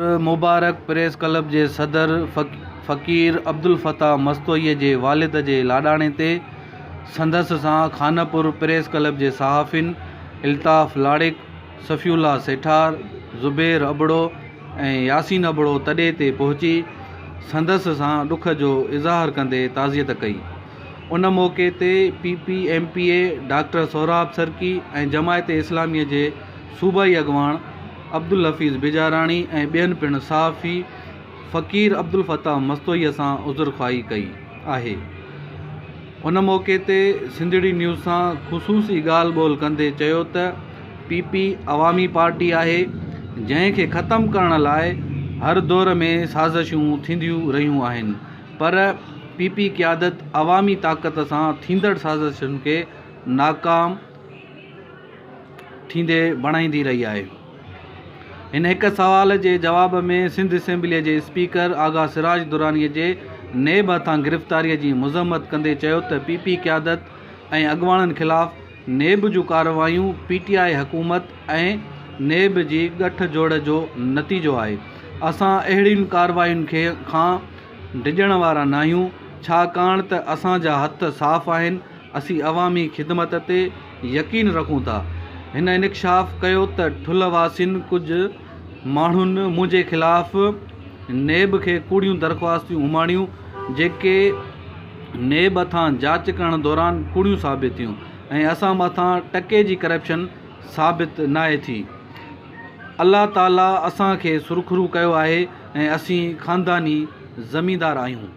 مبارڪ press club جي صدر فقير عبدالفتاح مستوئي جي والد جي لاڏاڻي تي سندس سان خانپور پريس ڪلب جي صحافين الطاف لاڙڪ، صفي الله سيٺار، زبير ابڙو ۽ ياسين ابڙو تڏي تي پهچي سندس سان ڏک جو اظهار ڪندي تعزيت ڪئي. ان موقعي تي P P M P A doctor Sohrab Sarki ۽ Jamaat Islami جي صوبائي اڳواڻ عبدالحفيظ بجاراڻي ۽ ٻين پڻ صحافي فقير عبدالفتاح مستوئي سان عذرخواهي ڪئي آهي. ان موقعي تي سنڌڙي نيوز سان خصوصي ڳالهه ٻولهه ڪندي چيو ته پي پي عوامي پارٽي آهي جنهن کي ختم ڪرڻ لاء هر دور ۾ سازشون ٿينديون رهيون آهن پر پي پي قيادت عوامي طاقت سان ٿيندڙ سازشن کي ناڪام ٿيندي بڻائيندي رهي آهي. هن هڪ سوال جي جواب ۾ سنڌ اسيمبليء جي اسپيڪر آغا سراج درانيء جي نيب هٿان گرفتاريء جي مذمت ڪندي چيو ته پي پي قيادت ۽ اڳواڻن خلاف نيب جون ڪارروايون پي ٽي آء حڪومت ۽ نيب جي ڳٺ جوڙ جو نتيجو آهي، اسان اهڙين ڪاررواين کان ڊڄڻ وارا ناهيون، ڇاڪاڻ ته اسان جا هٿ صاف آهن، اسين عوامي خدمت تي يقين رکون ٿا. هن انڪشاف ڪيو ته ٺلهه واسين ڪجهه ماڻهن منهنجي خلاف نيب کي ڪوڙيون درخواستون اماڻيون جيڪي نيب هٿان جاچ ڪرڻ دوران ڪوڙيون ثابت ٿيون ۽ اسان مٿان ٽڪي جي ڪرپشن ثابت ناهي ٿي. الله تعالي اسان کي سرخرو ڪيو آهي ۽ اسين خانداني زميندار آهيون.